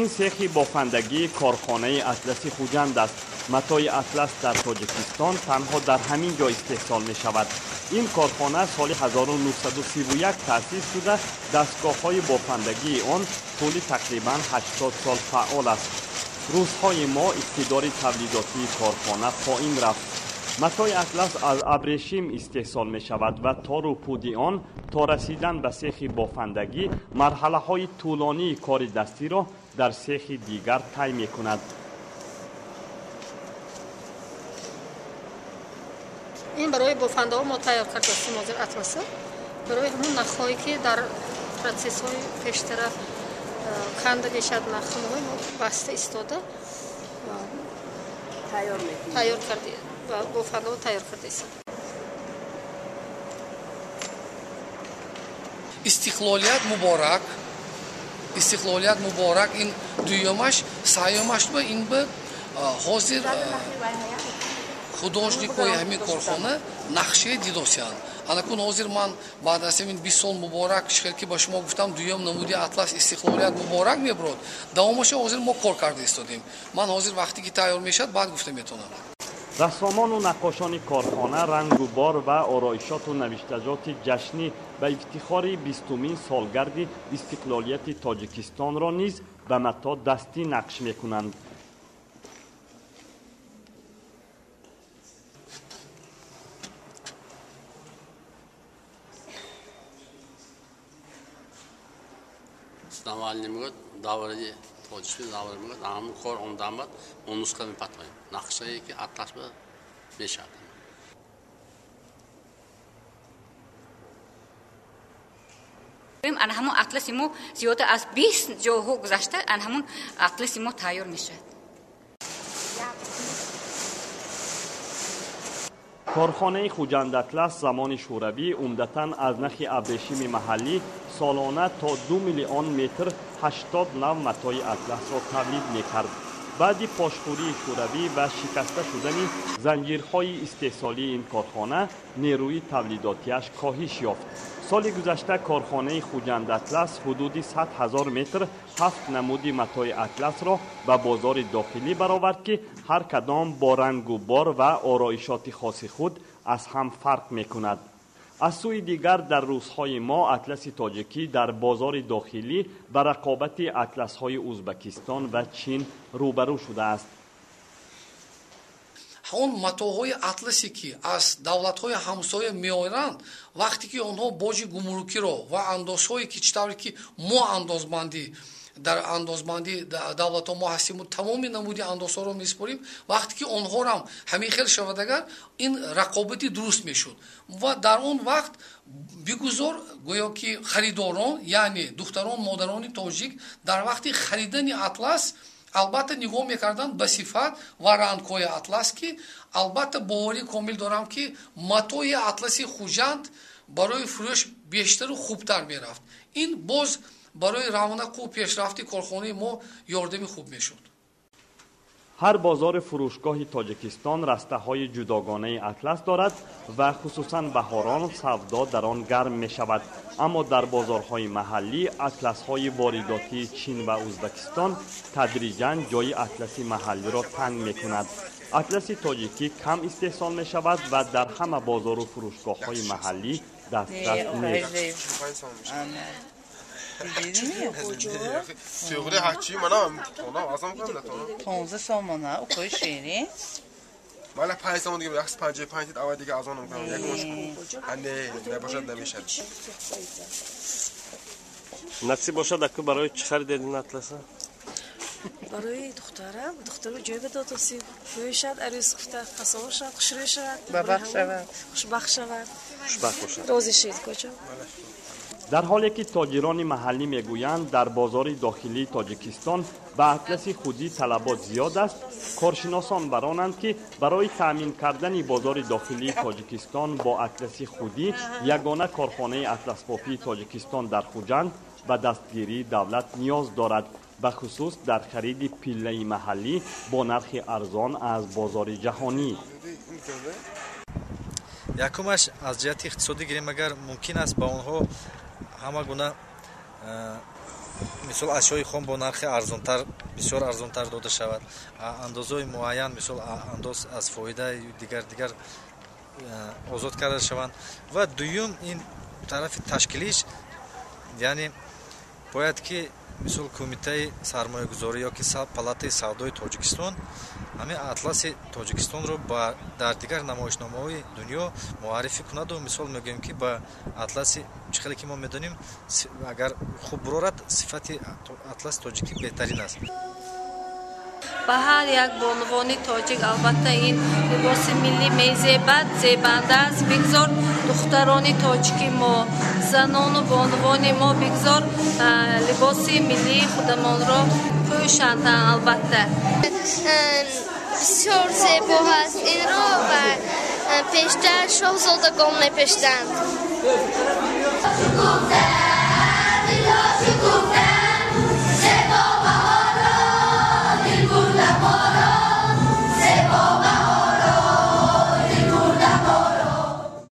Ин сехи бофандагии корхонаи атласи Хуҷанд аст. Матои атлас дар Тоҷикистон танҳо дар ҳамин ҷо истеҳсол мешавад. Ин корхона соли 1931 таъсис шуда, дастгоҳҳои бофандагии он тӯли тақрибан 80 сол фаъол аст. Рӯзҳои мо иқтидори тавлидотии корхона поин рафт. Матои атлас аз абрешим истеҳсол мешавад ва тору пуди он то расидан ба сехи бофандагӣ марҳалаҳои тӯлонии кори дастиро дар сехи дигар тай мекунад. Ин барои бофандаҳо мо тайёр кардастем ҳозир атласа, барои ҳамон нахҳое ки дар протсессҳои пештара канда мешавад, нахҳои мо баста истода тайёр карди бофандаҳо тайёр кардаистем. Истиқлолият муборак, истиқлолият муборак. Ин дуюмаш, сеюмаш ба ин ба ҳозир художникҳои ҳамин корхона нақшаи дидосиянд. Анакун ҳозир ман баъд аз ҳамин 20 сол муборак, хел ки ба шумо гуфтам, дуюм намуди атлас истиқлолият муборак мебурод. Давомаша ҳозир мо кор карда истодем. Ман ҳозир вақте ки тайёр мешавад, баъд гуфта метавонам. Рассомону наққошони корхона рангу бор ва ороишоту навиштаҷоти ҷашнӣ ба ифтихори 20-умин солгарди истиқлолияти Тоҷикистонро низ ба мато дастӣ нақш мекунанд. Навальный мегӯяд, давраи тоҷикӣ давра мегӯяд, ҳамон кор омадан баъд мо нусха мепатоем, нақшае ки атлас ба мешавад. Ана ҳамон атласи мо зиёда аз 20 ҷоҳо гузашта, ана ҳамон атласи мо тайёр мешавад. Корхонаи Хуҷанд Атлас замони шӯравӣ умдатан аз нахи абрешими маҳаллӣ солона то 2 миллион метр 80 нав матои атласро тавлид мекард. Баъди пошхӯрии шӯравӣ ва шикаста шудани занҷирҳои истеҳсолии ин корхона нерӯи тавлидотиаш коҳиш ёфт. Соли гузашта корхонаи Хуҷанд Атлас ҳудуди 100 ҳазор метр 7 намуди матои атласро ба бозори дохилӣ баровард, ки ҳар кадом бо рангу бор ва ороишоти хоси худ аз ҳам фарқ мекунад. Аз сӯи дигар, дар рӯзҳои мо атласи тоҷикӣ дар бозори дохилӣ ба рақобати атласҳои Узбакистон ва Чин рӯбарӯ шудааст. Он матоҳои атласе ки аз давлатҳои ҳамсоя меоянд, вақте ки онҳо боҷи гумрукиро ва андозҳое ки чӣ тавре ки мо андозбандӣ дар андозбандӣ давлатҳо мо ҳастему тамоми намуди андозҳоро месупорем, вақте ки онҳорам ҳамин хел шавад, агар ин рақобати дуруст мешуд ва дар он вақт бигузор гӯё ки харидорон, яъне духтарон, модарони тоҷик дар вақти харидани атлас албатта нигоҳ мекарданд ба сифат ва рангҳои атлас, ки албатта боварӣ комил дорам, ки матои атласи Хуҷанд барои фурӯш бештару хубтар мерафт. Ин боз барои равнақу пешрафти корхонаи мо ёрдами хуб мешуд. Ҳар бозори фурӯшгоҳи Тоҷикистон растаҳои ҷудогонаи атлас дорад ва хусусан баҳорон савдо дар он гарм мешавад. Аммо дар бозорҳои маҳаллӣ атласҳои воридотии Чин ва Узбакистон тадриҷан ҷои атласи маҳаллиро танг мекунад. Атласи тоҷикӣ кам истеҳсол мешавад ва дар ҳама бозору фурӯшгоҳҳои маҳаллӣ дастрас нест. Сӯғри ҳачи манам тонам азам кунам натонам. 15 сомона укои ширин. Мана 5 сомон дига 155 дид ава дига азонам кунам. Як мош. Не, набошад намешад. Насиб бошад, аку барои чӣ харидед ин атласа? Барои духтарам, духтарам ҷой бидодосим. Рӯй шад, арӯс гуфта, қасово шавад, хушрӯй шавад, бабахт шавад, хушбахт шавад. Хушбахт бошад. Розӣ шед, куҷо? Дар ҳоле ки тоҷирони маҳаллӣ мегӯянд, дар бозори дохилии Тоҷикистон ба атласи худӣ талабот зиёд аст, коршиносон баронанд, ки барои таъмин кардани бозори дохилии Тоҷикистон бо атласи худӣ ягона корхонаи атласбофии Тоҷикистон дар Хуҷанд ба дастгирии давлат ниёз дорад, бахусус дар хариди пиллаи маҳаллӣ бо нархи арзон аз бозори ҷаҳонӣ. Якумаш, аз ҷиҳати иқтисодӣ гирем, агар мумкин аст, ба онҳо ҳама гуна Мисол, ашёи хом бо нархи арзонтар, бисёр арзонтар дода шавад, андозҳои муайян, мисол, андоз аз фоида, дигар дигар озод карда шаванд. Ва дуюм, ин тарафи ташкилиш, яъне бояд ки, мисол, Кумитаи сармоягузорӣ ёки Палатаи савдои Тоҷикистон ҳамин атласи Тоҷикистонро дар дигар намоишномаҳои дунё муаррифӣ кунаду, мисол, мегӯем ки ба атласи чӣ хеле ки мо медонем, агар хуб бурорад, сифати атласи тоҷикӣ беҳтарин аст. Ба ҳар як бонувони тоҷик, албатта, ин либоси миллӣ мезебад, зебанда аст. Бигзор духтарони тоҷики мо, занону бонувони мо, бигзор либоси миллии худамонро пӯшанд, албатта. Бисёр зебо ҳаст. Инро ва пештар шоҳзодагон мепӯшиданд.